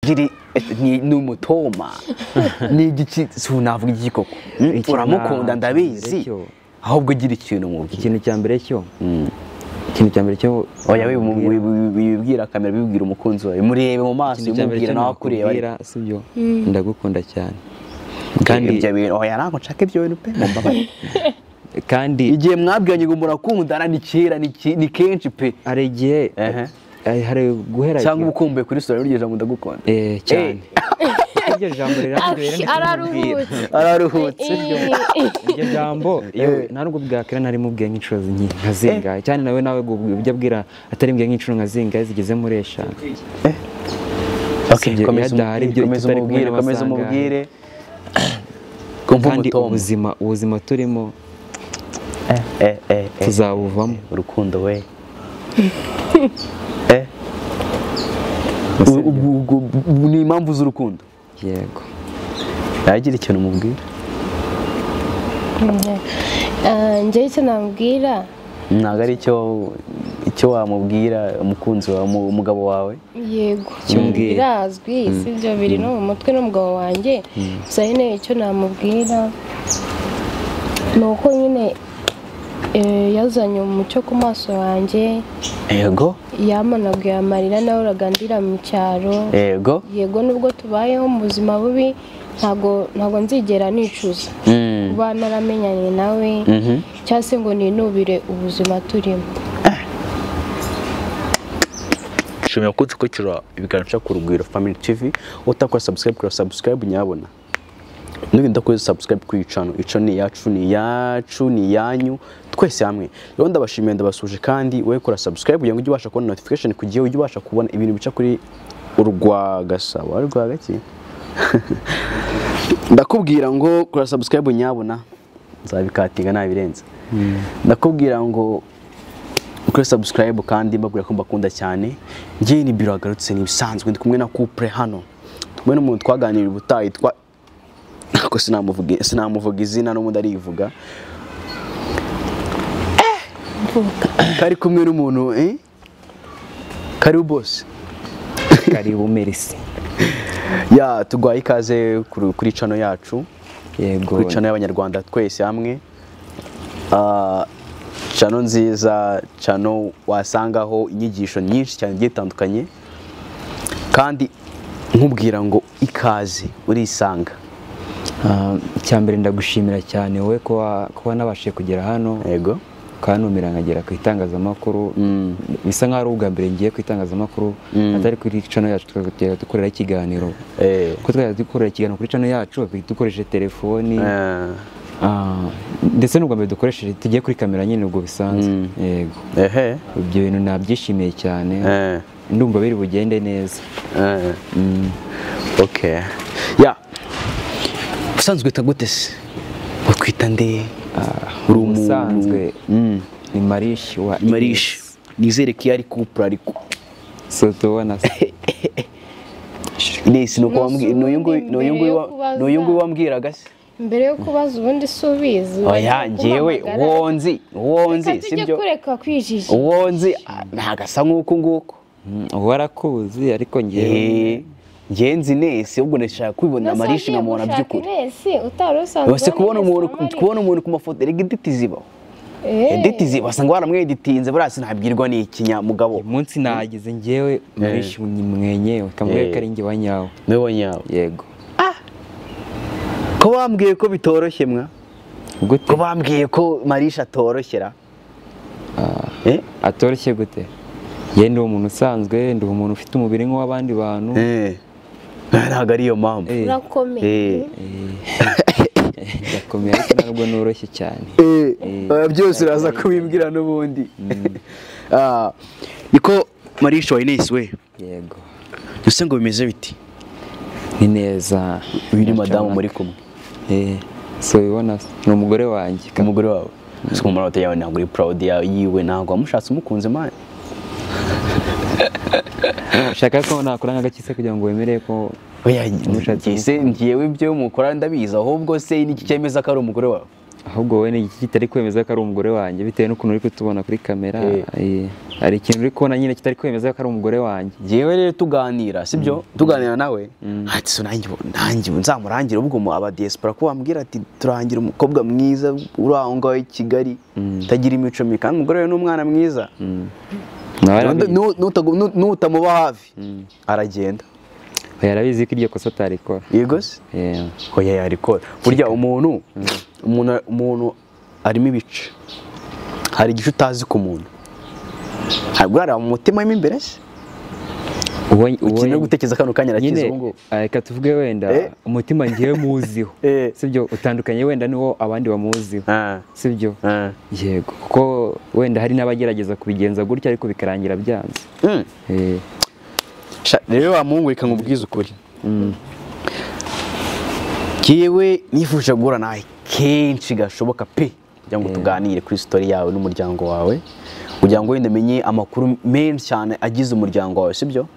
Giri ni umutoma ni igiki navuga iki koko uramukunda ndabizi ahubwo gira ikintu mubwira. Ikintu cya mbere cyo ikintu cya mbere cyo oya wibwira kamera bibwira umukunzi wawe murebe mu maso umubwira nawe akureba sibyo ndagukunda cyane kandi ibyo bintu oya ntabwo nshaka ibyo bintu pe mumbabarire kandi igihe mwabwiranye ngo murakundana ni kera ni kenshi pe hari igihe hari guhera cyangwa ubukumbuye kuri story iryo jambo ndagukunda cyane iryo jambo riraryohera araruhutse iryo jambo nta nubwo bwakera nari mubwiye nk'inshuro nka zingahe cyane nawe ujya abwira atari mbwiye nk'inshuro nka zingahe zigeze muri eshanu. Okay, komeza umubwire kandi ubuzima turimo tuzabuvamo urukundo we ni impamvu z'urukundo. Yego yagira ikintu umubwira. Njye icyo namubwira ntabwo ari icyo wamubwira umukunzi wawe umugabo wawe. Yego birazwi sibyo biri no mu mutwe n'umugabo wanjye gusa nyine icyo namubwira ni uko nyine yazanye umucyo ku maso yanjye. Yego yamanaguye amarira nawe uragandira mu cyaro. Yego yego nubwo tubayeho mu buzima bubi ntabwo nzigera nicuza kuba naramenyanye nawe cyangwa se ngo ninubire ubuzima turimo. Nshimira ko ukurikira ibiganiro ku Rugwiro Family TV utakora subscribe kora subscribe nyabona n'ibindi udakoze subscribe kuri channel ico ni yacu ni yacu ni yanyu twese hamwe. Rero ndabashimiye ndabasuje kandi wowe kora subscribe kugira ngo ujye ubasha kubona notification kugiye ujye ubasha kubona ibintu bica kuri Urwagasabo Urwagaki. Ndakubwira ngo kora subscribe nyabona nzabikatinga nabirenze. Ndakubwira ngo kuri subscribe kandi mbabwira ko mbakunda cyane. Ngiye ni biro agarutse ni bisanzwe ndi kumwe na couple hano kumwe n'umuntu twaganiriye ubutaha yitwa ko sinamuvuga izina n'ubundi arivuga kari kumwe n'umuntu karibu boss karibu merci ya tugwaye ikaze kuri channel yacu. Yego kuri channel y'abanyarwanda twese hamwe channel nziza channel wasangaho inyigisho nyinshi cyane zitandukanye kandi nkubwira ngo ikaze urisanga. Icyambere ndagushimira cyane wowe kuba nabashije kugera hano. Yego kanumira nkagera ku itangazamakuru bisa nkaho ari ubwa mbere ngiye ku itangazamakuru atari kuri channel yacu twagera dukorera ikiganiro kuko twagera dukorera ikiganiro kuri channel yacu dukoresheje telefoni ndetse n'ubwa mbere dukoresheje tugiye kuri kamera nyine ubwo bisanzwe. Yego ibyo bintu nabyishimiye cyane ndumva biri bugende neza. Okay ya usanzwe gute se utwita nde? Uri umusanzwe ni Marish wa Marish nizere ko ari couple ariko so tubona Ines nuko wambwiye n'uyu nguyu wambwiraga se mbere yo kubaza ubundi subizi. Oya njyewe wonzi sibyo kureka kwijiji wonzi ntagasa nkuko nguko warakuzi ariko ngewe ngenzi Ines ubwo ndashaka kwibona Marish nkamubona by'ukuri. Ines utari usanzwe bose kubona umuntu ku mafoto erega edit zibaho edit ziba basanga baramweditinze burasi ntabwirwa ni ikinyamugabo umunsi nageze ngewe Marish mwenyewe kamwe kari nge wanyawe niwe wanyawe. Yego ko bambwiye ko bitoroshye mwa ko bambwiye ko Marish atoroshyera atoroshye gute? Ye ndi umuntu usanzwe ndi umuntu ufite umubiri nk'uw'abandi bantu ntabwo ariyo mpamvu urakomeye ndakomeye ariko ntabwo noroshye cyane byose uraza kubimbwira n'ubundi. Niko Marish wa Ines we. Yego ese ngo bimeze biti? Ni neza uyu ni madamu muri kumwe so ubona ni umugore wanjye. Umugore wawe ese umurota yawe ntabwo uri proud yawe yiwe ntabwo wamushatse umukunze man Shaka ko nakora nk'agakise kugira ngo wemere ko oya ngiye ibyo mukora ndabizi ahubwo se n'iki cyemeza ko ari umugore wawe? Ahubwo wowe ni iki kitari kwemeza ko ari umugore wanjye bitewe n'ukuntu uri kutubona kuri kamera? Hari ikintu uri kubona nyine kitari kwemeza ko ari umugore wanjye. Yewe rero tuganira, sibyo? Tuganira nawe ati so nanjye nzamurangira ubwo mu aba diaspora ko wambwira ati turangira umukobwa mwiza uri aho ngaho i Kigali utagira imico mibi kandi umugore we n'umwana mwiza. Nutamuba hafi aragenda. Yarabizi ko iryo kosa atarikora. Yego se? Oya yarikora. Burya umuntu arimo ibice. Hari igice utazi ku muntu. Ntabwo araba mu mutima mo imbere se? Ukeneye gutekereza kano kanya arakiza ubu ngubu. Reka tuvuge wenda umutima ngiye muziho. Sibyo, utandukanye wenda niwo abandi bamuziho. Sibyo? Yego, kuko wenda hari n'abagerageza kubigenza gutya ariko bikarangira byanze. Rero wa Mungu reka nkubwize ukuri. Kiwe nifuje guhura nawe kenshi gashoboka pe kugira ngo tuganire kuri story yawe n'umuryango wawe, kugira ngo wenda menye amakuru menshi cyane agize umuryango wawe, sibyo?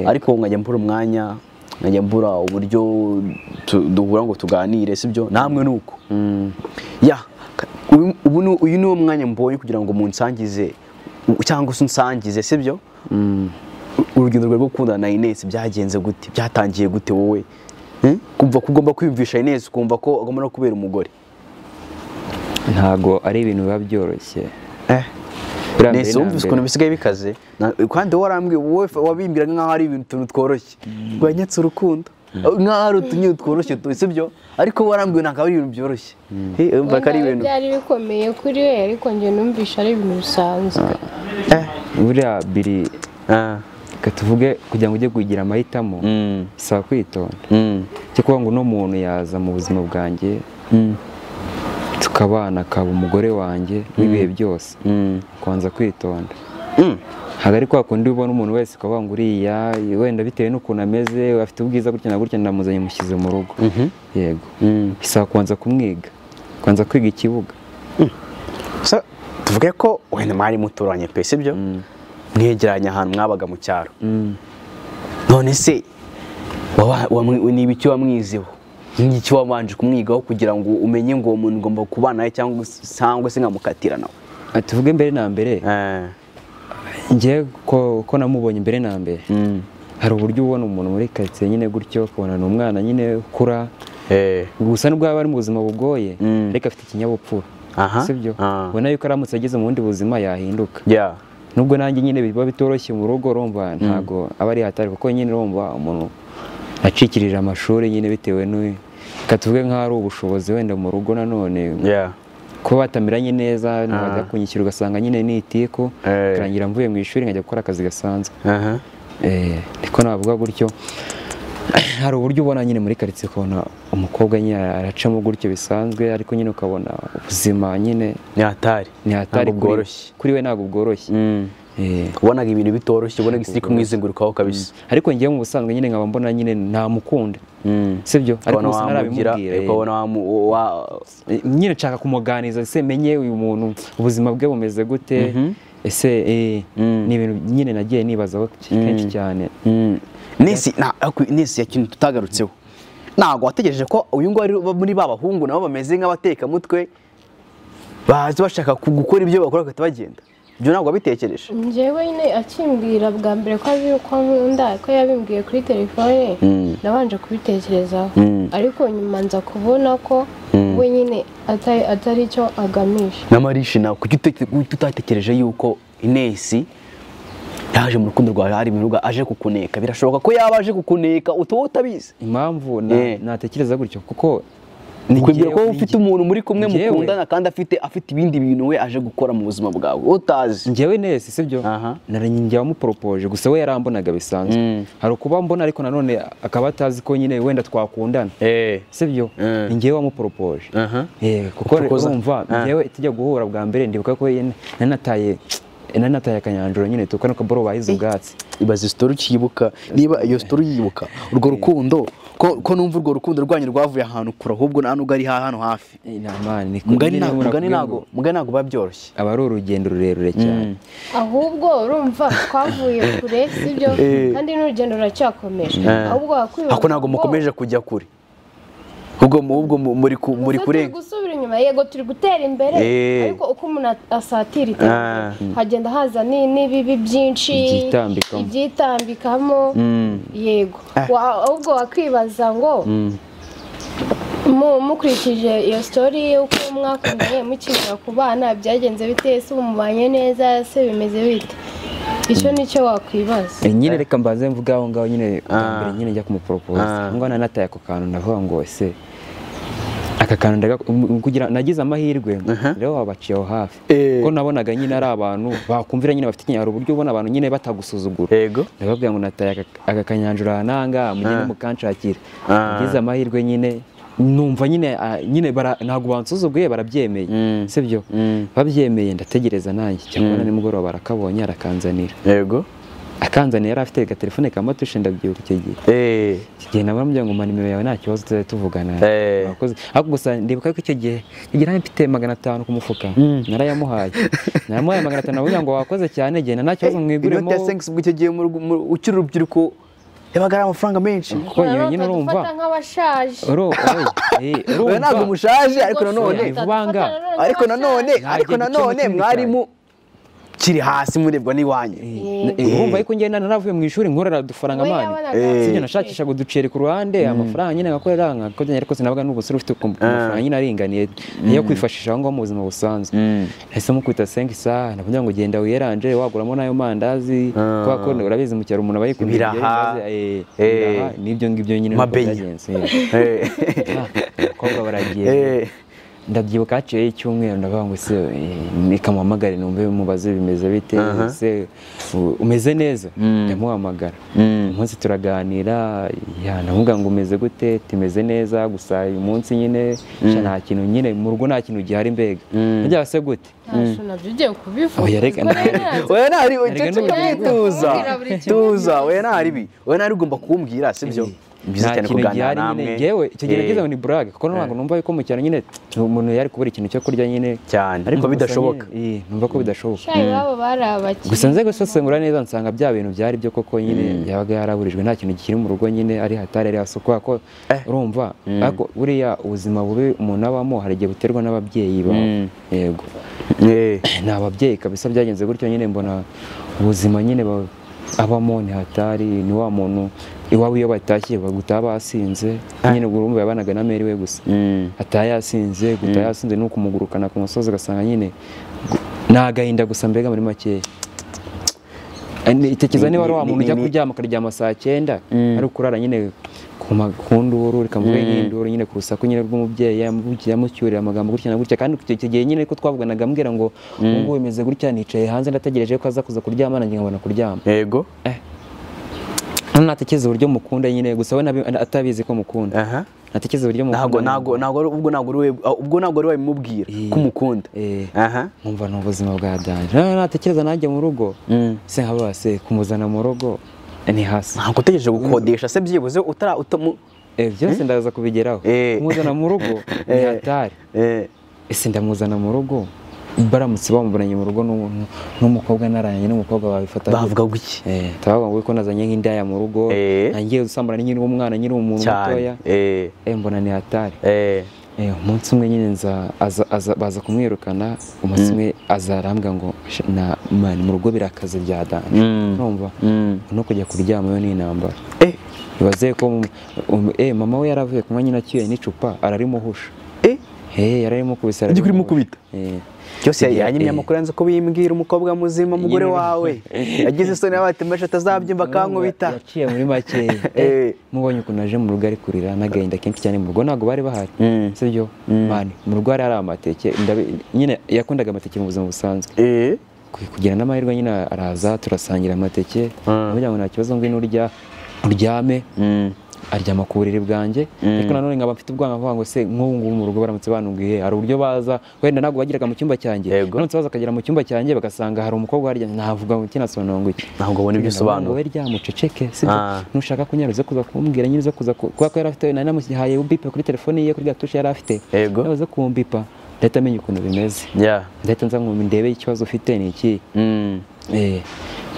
Ariko nkajya mbura umwanya, nkajya mbura uburyo duhura ngo tuganire, sibyo? Namwe nuko. Ya, ubu uyu ni wo mwanya mbonye kugira ngo munsangize cyangwa se unsangize, sibyo? Urugendo rwawe rwo gukundana na Ines byagenze gute? Byatangiye gute wowe? Kumva ko ugomba kwiyumvisha Ines, kumva ko agomba no kubera umugore. Ntago ari ibintu biba byoroshye. Nese wumvise ukuntu bisigaye bikaze, kandi warambwiye wowe wabimbiraga nkaho ari ibintu tworoshye. Rwanyatse urukundo nkaho ari utuntu tworoshye, sibyo? Ariko warambwiye ntabwo ari ibintu byoroshye. Umva ko ari ibintu byari bikomeye kuri we, ariko njye numvisha ari ibintu bisanzwe. Buriya biri tuvuge kugira ngo ujye kugira amahitamo bisaba kwitonda. Cyo kuba ngo uno muntu yaza mu buzima bwanjye tukabana akaba umugore wanjye w'ibihe byose, kubanza kwitonda. Ntabwo ari kwa kundi ubona umuntu wese ukavuga ngo uriya wenda bitewe n'ukuntu ameze afite ubwiza gutya na gutya ndamuzanye mushyize mu rugo. Yego, bisaba kubanza kumwiga, kubanza kwiga ikibuga. Tuvuge ko wenda mwari muturanye pe, sibyo? Mwegeranye ahantu mwabaga mu cyaro. None se ni ibiki wamwizeho? Ni iki wabanje kumwigaho kugira ngo umenye ngo uwo muntu ugomba kubana nawe cyangwa se nkamukatira nawe? Tuvuge mbere na mbere, ngiye ko namubonye mbere na mbere, hari uburyo ubona umuntu muri quartier nyine gutyo ukabona ni umwana nyine ukura, gusa nubwo yaba ari mu buzima bugoye ariko afite ikinyabupfura, sibyo? Ubona yuko aramutse ageze mu bundi buzima yahinduka. Nubwo nanjye nyine biba bitoroshye mu rugo, urumva ntago aba ari hatari kuko nyine urumva umuntu acikirije amashuri nyine bitewe katuvuge nkaho ari ubushobozi wenda mu rugo nanone kuba batamiranye neza, bajya kunyishyura ugasanga nyine nitiko karangira mvuye mu ishuri nkajya gukora akazi gasanzwe. Niko navuga gutyo. Hari uburyo ubona nyine muri quartier ukabona umukobwa nyine aracamo gutyo bisanzwe, ariko nyine ukabona ubuzima nyine ni hatari, ni hatari bworoshye kuri we, ntabwo bworoshye. Ubonaga ibintu bitoroshye, ubonaga isi kumwizengurukaho kabisa. Ariko ngiye mu busanzwe nyine nkaba mbona nyine ntamukunda, sibyo? Ariko gusa narabimubwira, ukabona nyine nshaka kumuganiza, ese menye uyu muntu ubuzima bwe bumeze gute, ese ni ibintu nyine nagiye nibazaho kenshi cyane. Nesi ya kintu tutagarutseho, ntabwo wategereje ko uyu nguyu ari muri ba bahungu nabo bameze nk'abatekamutwe baza bashaka gukora ibyo bakora bagahita bagenda? Ibyo ntabwo wabitekereje? Njyewe nyine akimbwira bwa mbere ko azi ko nkunda, ko yabimbwiye kuri telefone, nabanje kubitekerezaho, ariko nyuma nza kubona ko we nyine atari cyo agamije. Na Marishi nawe kuki tutatekereje yuko Ines yaje mu rukundo rwawe hari ibiruga aje kukuneka? Birashoboka ko yaba aje kukuneka utoba utabizi. Impamvu natekereza gutyo kuko nikwibwira ko ufite umuntu muri kumwe mukundana kandi afite ibindi bintu we aje gukora mu buzima bwawe utazi. Njyewe Ines, sibyo, narinjye wamuporopoje gusa we yarambonaga bisanzwe. Hari ukuba mbona ariko nanone akaba atazi ko nyine wenda twakundana, sibyo? Njyewe wamuporopoje. Kuko urumva njyewe tujya guhura bwa mbere ndibuka ko nanataye akanyanjuro nyine tukana ko boro bahize ubwatsi. Ibaze story ukiyibuka, niba iyo story uyibuka urwo rukundo ko numva urwo rukundo rwanyu rwavuye ahantu kure, ahubwo nta nubwo ari hano hafi. Mugani ntago biba byoroshye, aba ari urugendo rurerure cyane. Ahubwo urumva twavuye kure, sibyo? Kandi n'urugendo ruracyakomeje. Ahubwo wakwibaza ako ntago mukomeje kujya kure, ubwo muri kurenga. Gusubira inyuma. Yego turi gutera imbere, ariko uko umuntu asatira iterambere hagenda haza n'ibibi byinshi ibyitambikamo. Yego, ahubwo wakwibaza ngo mukurikije iyo story y'uko mwakundanye mukimara kubana byagenze bite, ese ubu mubanye neza, se bimeze bite? Icyo nicyo wakwibaza. Nyine reka mbanze mvuga aho ngaho nyine mbere nyine njya kumupropose ngo nanataye ako kantu, ndavuga ngo ese aka kantu kugira nagize amahirwe rero wabaciye aho hafi, ko nabonaga nyine ari abantu bakumvira nyine bafite ikinyarwanda, uburyo ubona abantu nyine batagusuzugura. Ndababwira ngo nataye aka kanyanjura nanga mugende mukanshakira. Nagize amahirwe nyine numva nyine nyine ntabwo bansuzuguye, barabyemeye, sibyo? Babyemeye ndategereza nanjye cyakora nimugoroba barakabonye arakanzanira. Yego, akanzanira yari afite agatelefone ka matushe, ndabyibuka icyo gihe. Icyo gihe nabaramubwira ngo mpa nimero yawe nta kibazo tuzajya tuvugana. Murakoze. Ariko gusa ndibuka ko icyo gihe nari mfite 500 ku mufuka, narayamuhaye. Naramuhaye 500 navuga ngo wakoze cyane, genda nta kibazo mwiguremo. Inoti ya 5 ubwo icyo gihe ukiri urubyiruko yabaga ari amafaranga menshi. Kuko nyine urumva nk'abashaje. Urumva ntabwo mushaje, ariko nanone ariko nanone mwarimu kiri hasi murebwa n'iwanyu. Urumva yuko ngenda naravuye mu ishuri nkorera udufaranga mani, sibyo? Nashakishaga uduceri ku ruhande, amafaranga nyine ngakorera nkakoze, ariko sinabaga n'ubusore ufite amafaranga nyine aringaniye niyo kwifashisha aho ngaho mu buzima busanzwe. Nahise mukubita 5 isaha ndavuga ngo genda wiyeranje waguramo n'ayo mandazi, kubera ko urabizi mu cyaro umuntu aba yikundira ibiraha n'ibyo ngibyo nyine nuko byagenze. Abakobwa baragiye. Ndabyibuka haciyeho icyumweru ndavuga ngo se nikamuhamagare numve mubaze bimeze bite, se umeze neza? Ndamuhamagara umunsi turaganira, ndavuga ngo umeze gute? Tumeze neza, gusa uyu munsi nyine nta kintu nyine mu rugo nta kintu gihari mbega. Njya se gute? Ntabyo ugiye kubivuga. Oya ntari tuza tuza, oya ntari bi, oya ntari ugomba kumbwira, sibyo? Byiza cyane kuganira namwe. Yewe icyo gihe nageze ngo ni blague, kuko ntabwo numva yuko mu cyaro nyine umuntu yari kubura ikintu cyo kurya nyine cyane, ariko bidashoboka. Numva ko bidashoboka. Shayi babo bari abakire. Gusa nze gusesengura neza nsanga bya bintu byari byo koko nyine yabaga yaraburijwe, nta kintu kiri mu rugo nyine ari hatari ari hasuko, ko urumva ariko buriya ubuzima bubi umuntu abamo hari igihe buterwa n'ababyeyi bawe. Yego, ni ababyeyi kabisa byagenze gutyo nyine, mbona ubuzima nyine abamo ni hatari, ni wa muntu iwawe iyo batashye bagutaha basinze nyine, urumva yabanaga na meri we gusa, ataha yasinze, gutaha yasinze nuko kumugurukana ku musozi ugasanga nyine ni agahinda gusa mbega muri makeya. Itekereza niba ari wa muntu ujya kuryama akaryama saa 9 ari kurara nyine ku nduru, rikamuvuga nk'induru nyine ku rusaku nyine rw'umubyeyi yamucyurira amagambo gutya na gutya. Kandi icyo gihe nyine ko twavuganaga ambwira ngo ubu ngubu bimeze gutya, nicaye hanze ndategereje ko aza kuza kuryama nanjye nkabona kuryama. Yego, natekereza uburyo mukunda nyine, gusa we atabizi ko mukunda. Natekereza uburyo mukunda. Ntabwo ubwo ntabwo ari wabimubwira ko umukunda. Nkumva ni ubuzima bwa danje. Natekereza nanjye mu rugo, se nkaba se kumuzana mu rugo ni hasi. Ntabwo utegereje gukodesha se byibuze utara byose ndaza kubigeraho. Kumuzana mu rugo ni hatari. Ese ndamuzana mu rugo baramutse bamubonanye mu rugo n'umukobwa naranye n'umukobwa babifata bavuga guki? Tabavuga ngo ko nazanye nk'indaya mu rugo, nangiye gusambana nyiri umwana nyiri umuntu mutoya. Mbona ni hatari. Umunsi umwe nyine nza baza kumwirukana, umunsi umwe azarambwa ngo na man mu rugo birakaze bya danje. Urumva no kujya kuryama yo ni intambara. Ibaze ko mama we yaravuye kunywa nyina akiye n'icupa ararimuhusha. Yararimo kubisara. Ujye kurimo kubita. Cyose yanyimye amakuru yanze ko bimbwira umukobwa muzima mugore wawe. Yagize isoni abatemesha atazabyumva kankubita. Yaciye muri make. Mubonye ukuntu aje mu rugo ari kurira n'agahinda kenshi cyane mu rugo ntago bari bahari. Sibyo? Mani mu rugo hari amateke, nyine yakundaga amateke mu buzima busanzwe. Kugira n'amahirwe nyine araza turasangira amateke. Kugira ngo nta kibazo ngwino urya uryame. Aryama ku buriri bwanjye, ariko nanone nkaba mfite ubwanga mvuga ngo se nk'ubu ngubu mu rugo baramutse banubwiye hari uburyo baza wenda ntabwo bagiraga mu cyumba cyanjye, baramutse baza akagera mu cyumba cyanjye bagasanga hari umukobwa haryamye, navuga ngo kinasobanura ngo iki? Ntabwo ubona ibyo usobanura. Wowe ryamuceceke, sibyo? Nushaka kunyaruza kuza kumbwira nyine kuza kuba ko yari afite nari namuhaye bipe kuri telefone ye kuri gatushe yari afite, nabaza kumbipa ndahita menya ukuntu bimeze, ndahita nza ngo ndebe ikibazo ufite ni iki.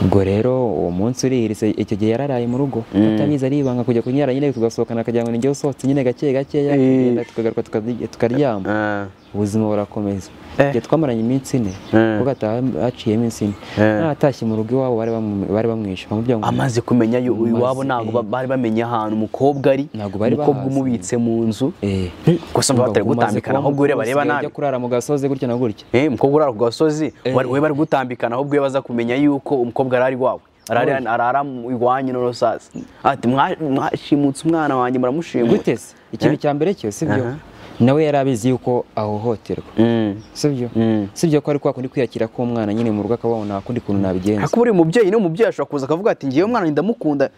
Ubwo rero uwo munsi urihiritse icyo gihe yararaye mu rugo atabizi aribanga kujya kunyara nyine tugasohokana akagira ngo ninjye usohotse nyine gake gakeya tugenda tukagaruka tukaryama ubuzima burakomeza. Igihe twamaranye iminsi 4 kuko haciye iminsi 4 natashye mu rugo iwabo bari bamwishe bamubwira ngo amaze kumenya iwabo ntabwo bari bamenye ahantu umukobwa ari umukobwa umubitse mu nzu gusa batari gutambikana ahubwo we bareba nabi ujya kurara mu gasozi gutya na gutya umukobwa urara ku gasozi we bari gutambikana ahubwo we baza kumenya yuko umukobwa arari iwawe arara iwanyu no sasa ati mwashimutse umwana wanjye muramushimutse gute se ikintu cya mbere cyo sibyo nawe yarabizi yuko ahohoterwa sibyo sibyo ko ari kwa kundi kwiyakira ko umwana nyine mu rugo akabona nta kundi kuntu nabigenza ariko buri mubyeyi no mubyeyi ashobora kuza akavuga ati ngiye umwana ndamukunda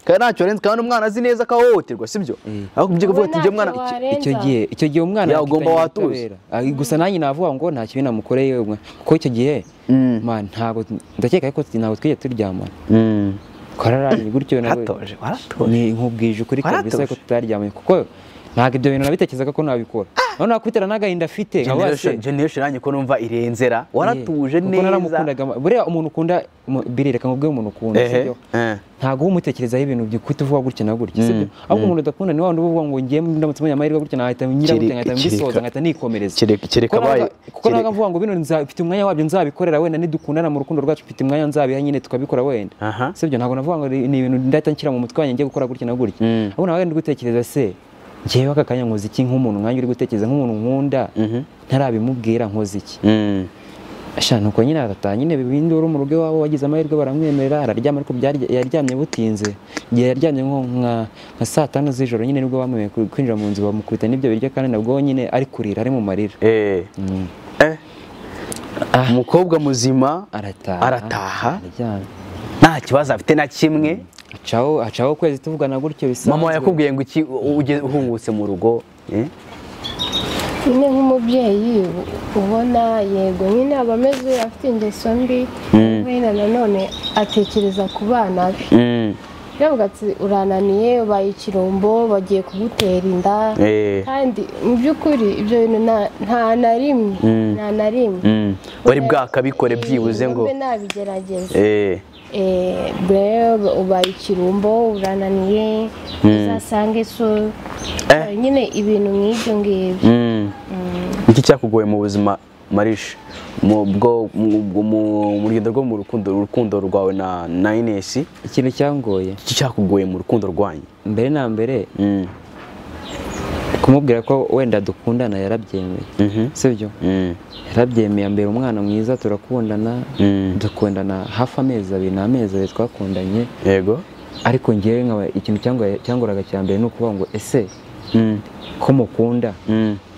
kandi ntacyo arenze kandi umwana azi neza ko ahohoterwa sibyo ariko umubyeyi akavuga ati ngiye umwana icyo gihe umwana yagomba watuza gusa nanjye navuga ngo nta kibi namukoreye kuko icyo gihe man ntabwo ndakeka ko ntabwo twigeze turyamana twararanye gutyo nawe ni nkubwije ukuri kabisa ko tutaryamanye kuko ntabwo ibyo bintu nabitekerezaga ko nabikora none nakubitera n'agahinda afite generation yanjye ko numva irenzera waratuje neza kuko naramukundaga buriya umuntu ukunda biri reka nkubwire umuntu ukunda sibyo ntabwo umutekerezaho ibintu byikuta uvuga gutya na gutya sibyo ahubwo umuntu udakunda ni wa wundi uvuga ngo ngiye ndamutse mbonye amahirwe gutya nahita ngira gutya nkahita mbisoza nkahita nikomereza kuko naga mvuga ngo bino mfite umwanya wabyo nzabikorera wenda nidukundana mu rukundo rwacu mfite umwanya nzabiha nyine tukabikora wenda sibyo ntabwo navuga ngo ni ibintu ndahita nshyira mu mutwe wanjye ngiye gukora gutya na gutya ahubwo nawe ndi gutekereza se njyewe aka kanya nkoze iki nk'umuntu nkanjye uri gutekereza nk'umuntu nkunda ntarabimubwira nkoze iki nuko nyine arataha nyine bibindi uri mu rugo iwabo wagize amahirwe baramwemerera araryama ariko yaryamye butinze igihe yaryamye nko nka saa 5 z'ijoro nyine nibwo bamwemeye kwinjira mu nzu bamukubita n'ibyo biryo kandi nabwo nyine ari kurira ari mu marira umukobwa muzima arataha nta kibazo afite na kimwe hacaho ukwezi tuvugana gutyo bisanzwe. Mama yakubwiye ngo iki uhungutse mu rugo? Nyine nk'umubyeyi ubona yego nyine aba ameze afite ingeso mbi wenda nanone atekereza ku bana be yavuga ati urananiye ubaye ikirombo bagiye kugutera inda kandi mu by'ukuri ibyo bintu nta na rimwe nta na rimwe wari bwakabikore byibuze ngo mbe nabigerageza ubaye ikirumbo urananiye uzasange so nyine ibintu nk'ibyo ngibyo. Iki cyakugoye mu buzima Marisha mu rugendo rwo mu rukundo rwawe na Ines? Ikintu cyangoye iki cyakugoye mu rukundo rwanyu mbere na mbere kumubwira ko wenda dukundana yarabyemeye sibyo yarabyemeye mbere umwana mwiza turakundana dukundana hafi amezi 2 n'amezi 2 twakundanye yego ariko ngewe nkaba ikintu cyangoraga cya mbere ni ukuvuga ngo ese ko mukunda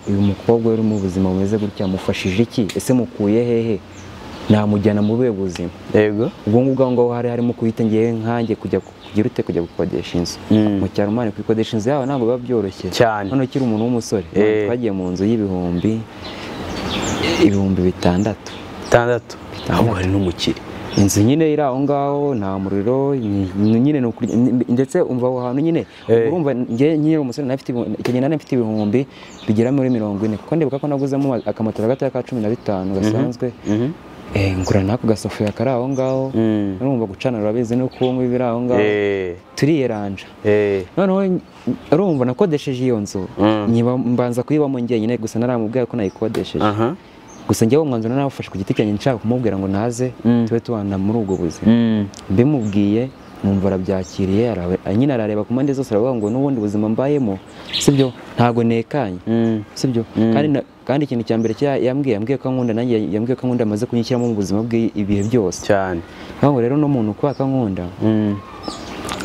uyu mukobwa uri mu buzima bumeze gutya mufashije iki ese mukuye hehe namujyana mu buhe buzima yego ubwo ngubwo aho ngaho hari harimo kuhita ngewe nkanjye kujya kugira ute kujya gukodesha inzu mu cyaro mani kuyikodesha inzu yawe ntabwo biba byoroshye cyane hano ukiri umuntu w'umusore twagiye mu nzu y'ibihumbi 6,000 ahubwo hari n'umukire inzu nyine iri aho ngaho nta muriro nyine ndetse umva aho hantu nyine urumva njye nyine umusore nafite icyo gihe nari mfite ibihumbi bigera muri 40 kuko ndibuka ko naguzemo akamatera gatoya ka 15 gasanzwe ngura nako gasafuriya kari aho ngaho urumva gucana urabizi no kunywa ibiri aho ngaho turiyeranja noneho urumva nakodesheje iyo nzu mbanza kuyibamo njyenyine gusa naramubwiye ko nayikodesheje gusa njyewe umwanzuro nawufashe ku giti cyanjye nshaka kumubwira ngo naze tube tubana muri ubwo buzima mbimubwiye numva arabyakiriye nyine arareba ku mpande zose aravuga ngo n'ubundi buzima mbayemo sibyo ntago nekanye sibyo kandi ikintu cya mbere yambwiye ko ankunda nanjye yambwiye ko ankunda amaze kunyishyiramo mu buzima bwe ibihe byose cyane ntabwo rero n'umuntu kubera ko ankunda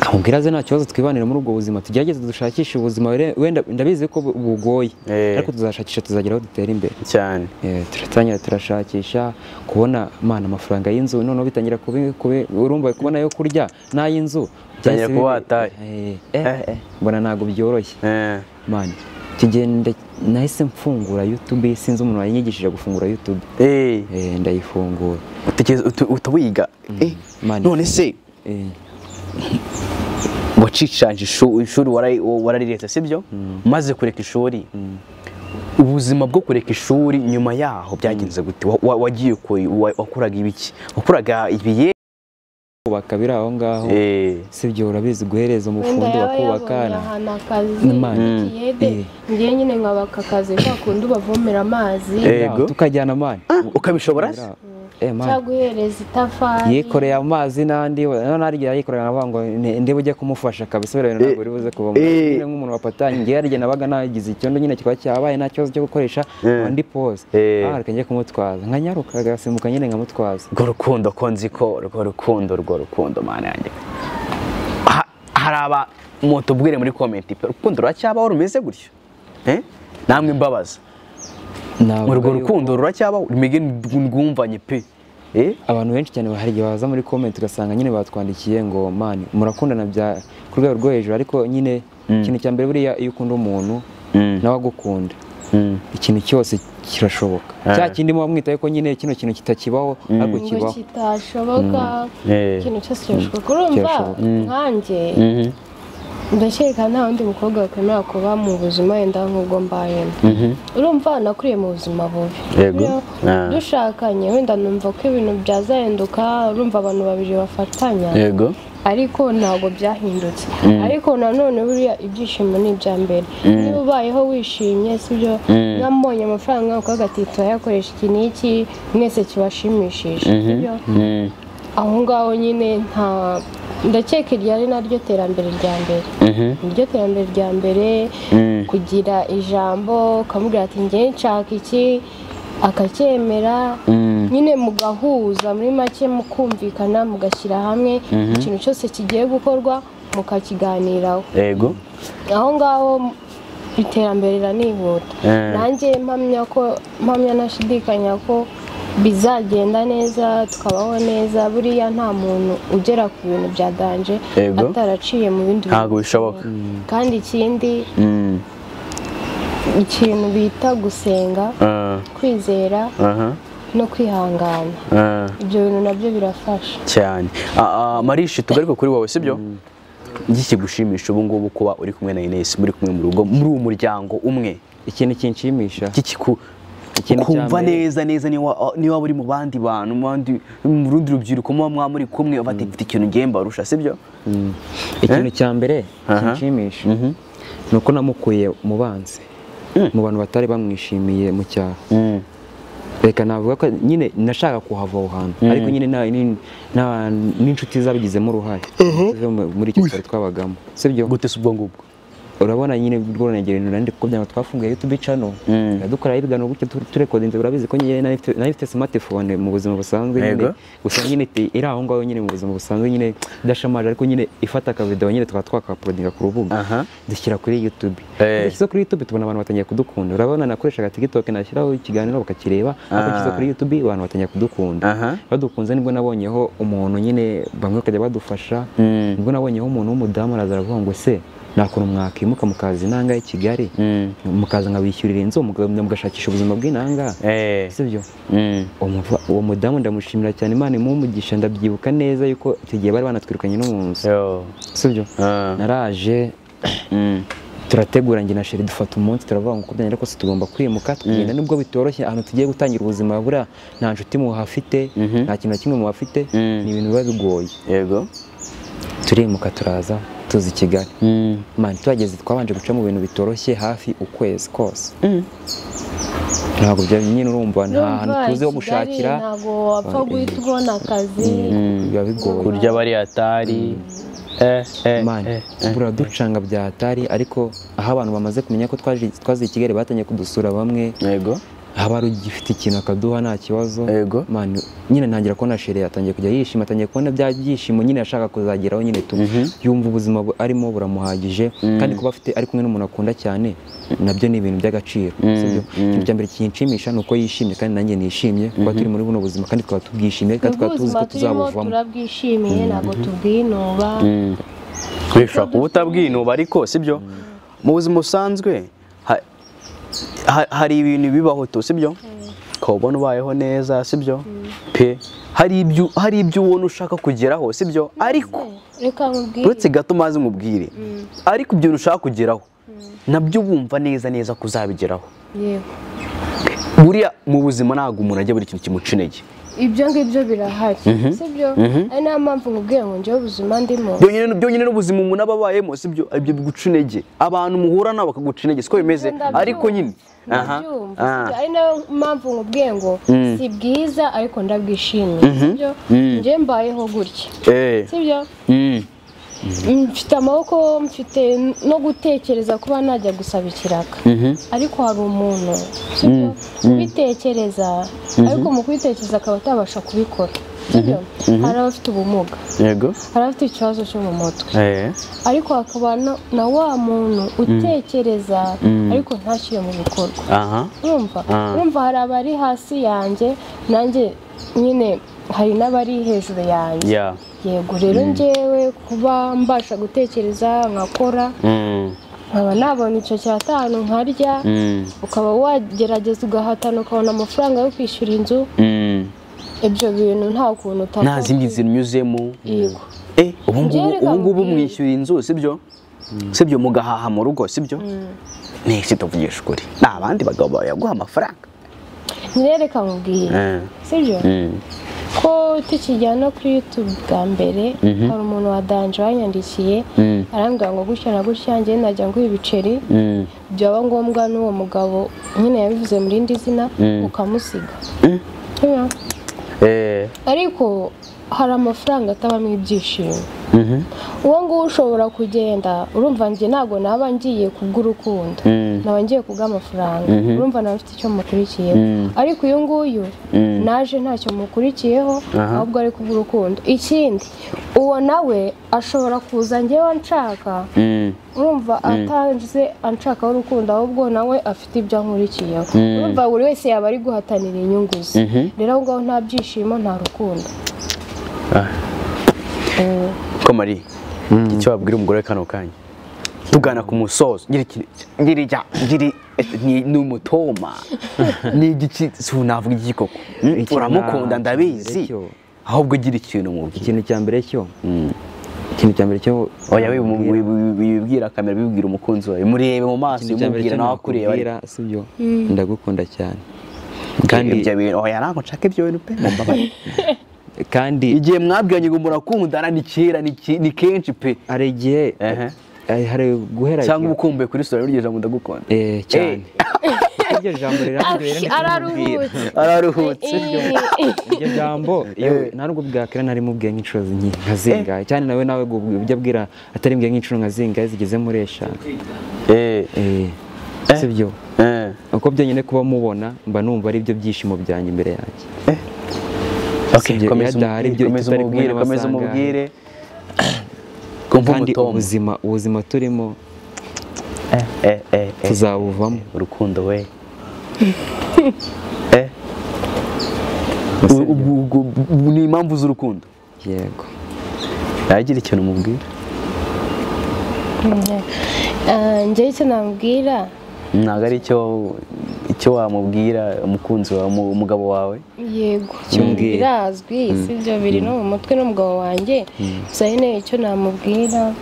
amubwira aze nta kibazo twibanire muri ubwo buzima tugerageze dushakishe ubuzima wenda ndabizi ko bugoye ariko tuzashakisha tuzagera aho dutera imbere cyane turatangira turashakisha kubona mana amafaranga y'inzu noneho bitangira urumva kubona ayo kurya n'ay'inzu bitangira kuba wataye mbona ntabwo byoroshye mani kigenda nahise mfungura YouTube sinzi umuntu wanyigishije gufungura YouTube ndayifungura utawiga none se wacicanje ishuri warariretse sibyo maze kureka ishuri Ubuzima bwo kureka ishuri nyuma yaho byagenze gute? Wagiye wakoraga ibiki? Wakoraga ibiye kubaka biri aho ngaho, sibyo? Urabizi guhereza umufundi wakubaka ikiyede, ngiye nyine nkabaka akazi kwa kundi bavomera amazi tukajyana mani. Ukabishobora? Cyangwa guhereza itafari yikoreye amazi n'andi narigira yikoreye navuga ngo ndebe ujye kumufasha kabisa, biriya bintu ntabwo uri buze kuvamo nyine nk'umuntu wapatanye. Ngiye yarigena nabaga nagize icyondo nyine kikaba cyabaye nta kibazo cyo gukoresha andi pose, reka njye kumutwaza nkanyaruka agasimbuka nyine nkamutwaza. Urwo rukundo ko nzi ko urwo rukundo mana yanjye, hari aba mutubwire muri comment urukundo ruracyabaho rumeze gutyo? Namwe mbabaza, urwo rukundo ruracyabaho rumege rwumvanye pe? Abantu benshi cyane hari igihe baza muri comment ugasanga nyine batwandikiye ngo mani murakundana bya ku rwego rwo hejuru, ariko nyine ikintu cya mbere buriya iyo ukunda umuntu nawe agukunda ikintu cyose kirashoboka. Cya kindi muba mwitaye ko nyine kino kintu kitakibaho ariko kibaho, kitashoboka, ikintu cyose kirashoboka. Urumva nkanjye ndakeka nta wundi mukobwa wakwemera kuba mu buzima wenda nk'ubwo mbayemo. Urumva nakuriye mu buzima bubi, dushakanye wenda numva ko ibintu byazahinduka, urumva abantu babiri bafatanya, ariko ntabwo byahindutse. Ariko nanone buriya ibyishimo ni ibya mbere, niba ubayeho wishimye, sibyo? Mwambonye amafaranga ukavuga ati turayakoresha iki n'iki, mwese kibashimishije, sibyo? Aho ngaho nyine nta ndakeka iryo ari naryo terambere rya mbere, niryo terambere rya mbere, kugira ijambo ukamubwira ati njye nshaka iki akacyemera, nyine mugahuza muri make, mukumvikana, mugashyira hamwe ikintu cyose kigiye gukorwa mukakiganiraho. Yego, aho ngaho iterambere riranihuta. Nanjye mpamya nashidikanya ko bizagenda neza, tukabaho neza. Buriya nta muntu ugera ku bintu bya danje ataraciye mu bindi bintu, ntabwo bishoboka. Kandi ikindi ikintu bita gusenga, kwizera no kwihangana, ibyo bintu nabyo birafasha cyane. Marishe, tugaruke kuri wowe, sibyo? Igikigushimisha ubu ngubu kuba uri kumwe na Ines, muri kumwe mu rugo, muri uwo muryango umwe, ikintu kinshimisha kumva neza neza niba uri mu bandi bantu, mu rundi rubyiruko muba muri kumwe bati mfite ikintu ngiye mbarusha, sibyo? Ikintu cya mbere kinshimisha ni uko namukuye mu banzi, mu bantu batari bamwishimiye mu cyaro. Reka navuga ko nyine nashaka kuhava aho hantu, ariko nyine n'inshuti zabigizemo uruhare muri icyo cyaro twabagamo, sibyo? Gute se ubwo ngubwo? Urabona nyine rworanegera ibintu nandi kuko byanga twafunguye YouTube channel dukora ibiganiro gutyo turekodinze, urabizi ko nyine nari mfite smartphone mu buzima busanzwe nyine, gusa nyine iri aho ngaho nyine mu buzima busanzwe nyine idashamaje, ariko nyine ifata aka video nyine tukaba twakauploadinga ku rubuga dushyira kuri YouTube. Dushyize kuri YouTube tubona abantu batangiye kudukunda. Urabona nakoreshaga TikTok nashyiraho ikiganiro bakakireba, ariko nshyize kuri YouTube abantu batangiye kudukunda. Badukunze nibwo nabonyeho umuntu nyine bamwe bakajya badufasha, nibwo nabonyeho umuntu w'umudamu araza aravuga ngo se nakuntu mwakimuka mukaza inanga ya Kigali, mukaza nkabishyurira inzu mugashakisha ubuzima bw'inanga, sibyo? Uwo mudamu ndamushimira cyane, Imana imumugisha. Ndabyibuka neza yuko icyo gihe bari banatwirukanye no mu nzu, sibyo? Naraje turategura njye na Sheri dufata umunsi turavuga ngo kubyanya ariko tugomba kwimuka tukagenda, nubwo bitoroshye ahantu tugiye gutangira ubuzima buriya nta nshuti muhafite, nta kintu na kimwe muhafite, ni ibintu biba bigoye. Yego, turimuka turaza tuzi Kigali. Man, tuhageze twabanje guca mu bintu bitoroshye hafi ukwezi kose. Ntabwo bya nyine urumva nta hantu tuzi ho gushakira, ntabwo wapfa guhita ubona akazi, biba bigoye kurya bari atari man, buraducanga bya atari. Ariko aho abantu bamaze kumenya ko twaje i Kigali batangiye kudusura bamwe. Yego, haba ugifite ikintu akaduha nta kibazo. Man, nyine ntangira kubona Sheri atangiye kujya yishima, atangiye kubona bya byishimo nyine yashaka kuzageraho nyine tu, yumva ubuzima arimo buramuhagije, kandi kuba afite ari kumwe n'umuntu akunda cyane nabyo ni ibintu by'agaciro, sibyo? Ikintu cya mbere kinshimisha ni uko yishimye kandi nanjye nishimye kuba turi muri buno buzima, kandi twaba tubwishimiye kandi twaba tuzi ko tuzabuvamo. Turabwishimiye, ntabwo tubwinuba. Bishobora kuba utabwinuba ariko sibyo, mu buzima busanzwe hari ibintu bibaho tu, sibyo? Ukabona ubayeho neza, sibyo? Pe hari ibyo ubona ushaka kugeraho, sibyo? Ariko reka nkubwire, uretse gato maze nkubwire, ariko ibyo ushaka kugeraho Nabyo bumva neza neza kuzabigeraho. Yego. Buriya mu buzima ntabwo umuntu ajya buri kintu kimuca intege. Ibyo ngibyo birahari. Sibyo? Ari nta mpamvu nkubwiye ngo njyewe ubuzima ndimo. Byonyine n'ubuzima umuntu aba abayemo, sibyo? Ibyo biguca intege. Abantu muhura nabo bakaguca intege, siko bimeze? Ariko nyine ari nayo mpamvu nkubwiye ngo si bwiza ariko ndabwishimiye, sibyo? Njye mbayeho gutya. Sibyo? Mfite amaboko, mfite no gutekereza kuba najya gusaba ikiraka. Ariko hari umuntu ubitekereza, ariko mu kubitekereza akaba atabasha kubikora. Sibyo? Hari abafite ubumuga. Yego. Hari abafite ikibazo cyo mu mutwe. Ariko hakaba na wa muntu utekereza ariko ntashyire mu bikorwa. Urumva? Urumva hari abari hasi yanjye, nanjye nyine hari n'abari hejuru yanjye. Yego rero njyewe kuba mbasha gutekereza nkakora nkaba nabona icyo cyatanu nkarya, ukaba wagerageza ugahatana ukabona amafaranga yo kwishyura inzu. Ibyo bintu nta kuntu utakora. Nta zindi nzira unyuzemo. Yego. Ubu ngubu mwishyura inzu, sibyo? Sibyo, mugahaha mu rugo, sibyo? Niki tuvugisha ukuri. Nta bandi bagabo bayaguha amafaranga. Nirereka mubwire. Sibyo? Ko tukijyana kuri YouTube bwa mbere hari umuntu wa Danje wanyandikiye arambwira ngo gutya na gutya njye najya nguha ibiceri byaba ngombwa n'uwo mugabo nyine yabivuze muri indi zina ukamusiga. Ariko hari amafaranga atabamo ibyishimo. Uwo nguwo ushobora kugenda, urumva njye ntabwo naba ngiye kubw'urukundo, naba ngiye kubw'amafaranga, urumva naba mfite icyo mukurikiyeho. Ariko uyu nguyu naje ntacyo mukurikiyeho, ahubwo ari kubw'urukundo. Ikindi uwo nawe ashobora kuza njyewe anshaka, urumva atanze anshakaho urukundo, ahubwo nawe afite ibyo ankurikiyeho. Urumva buri wese yaba ari guhatanira inyungu ze. Rero aho ngaho nta byishimo, nta rukundo. Ko Marie, icyo wabwira umugore kano kanya tugana ku musozo, ngiri ni umutoma ni igiki navuga iki koko? Uramukunda ndabizi, ahubwo gira ikintu mubwira. Ikintu cya mbere cyo ikintu cya mbere cyo oya wibwira kamera, bibwira umukunzi wawe, murebe mu maso, umubwira nawe akureba, sibyo? Ndagukunda cyane. Kandi ibyo bintu oya ntabwo nshaka ibyo bintu pe, mumbabarire. Kandi igihe mwabwiranye ngo murakundana ni kera, ni kenshi pe. Hari igihe hari guhera cyangwa ubukumbuye kuri story iryo jambo ndagukunda cyane. Iryo jambo rirambwira araruhutse. Iryo jambo nta nubwo bwakira nari mubwiye nk'inshuro nka zingahe cyane, nawe ujya abwira atari mbwiye nk'inshuro nka zingahe zigeze muri eshanu. Sibyo? Uko byonyine kuba mubona mba numva ari byo byishimo byanjye imbere yanjye. Okay, komeza umubwire. Kandi ubuzima turimo tuzabuvamo. Urukundo we. Ni impamvu z'urukundo. Yego. Yagira ikintu umubwira? Njye icyo namubwira ntabwo ari icyo wamubwira umukunzi wawe, umugabo wawe. Yego, birazwi, sibyo? Biri no mu mutwe n'umugabo wanjye. Gusa nyine icyo namubwira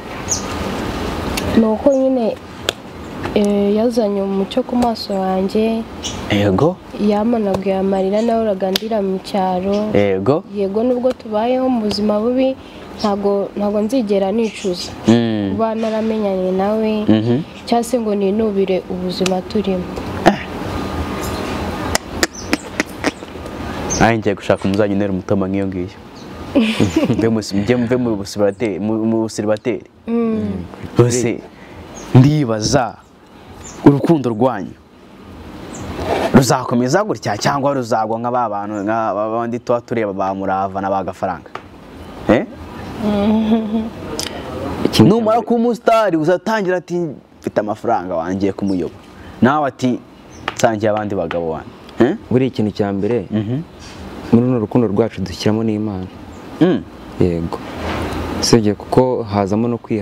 ni uko nyine yazanye umucyo ku maso yanjye. Yego. Yamanaguye amarira nahoraga ndira mu cyaro. Yego. Yego, nubwo tubayeho mu buzima bubi ntabwo nzigera nicuza kuba naramenyanye nawe, cyangwa se ngo ninubire ubuzima turimo. Nanjye ngiye gushaka umuzajya umutoma nk'iyo ngiyo. Mve mu busiribateri. Rwose ndibaza urukundo rwanyu ruzakomeza gutya cyangwa ruzagwa nka ba bantu nk'abandi tuba tureba ba Murava na ba Gafaranga. Numara kuba umusitari uzatangira ati mfite amafaranga wangiye kumuyoba, nawe ati nsangiye abandi bagabo wanjye. Buri ikintu cya mbere muri runo rukundo rwacu dushyiramo n'Imana. Yego, usibye kuko hazamo no kwiha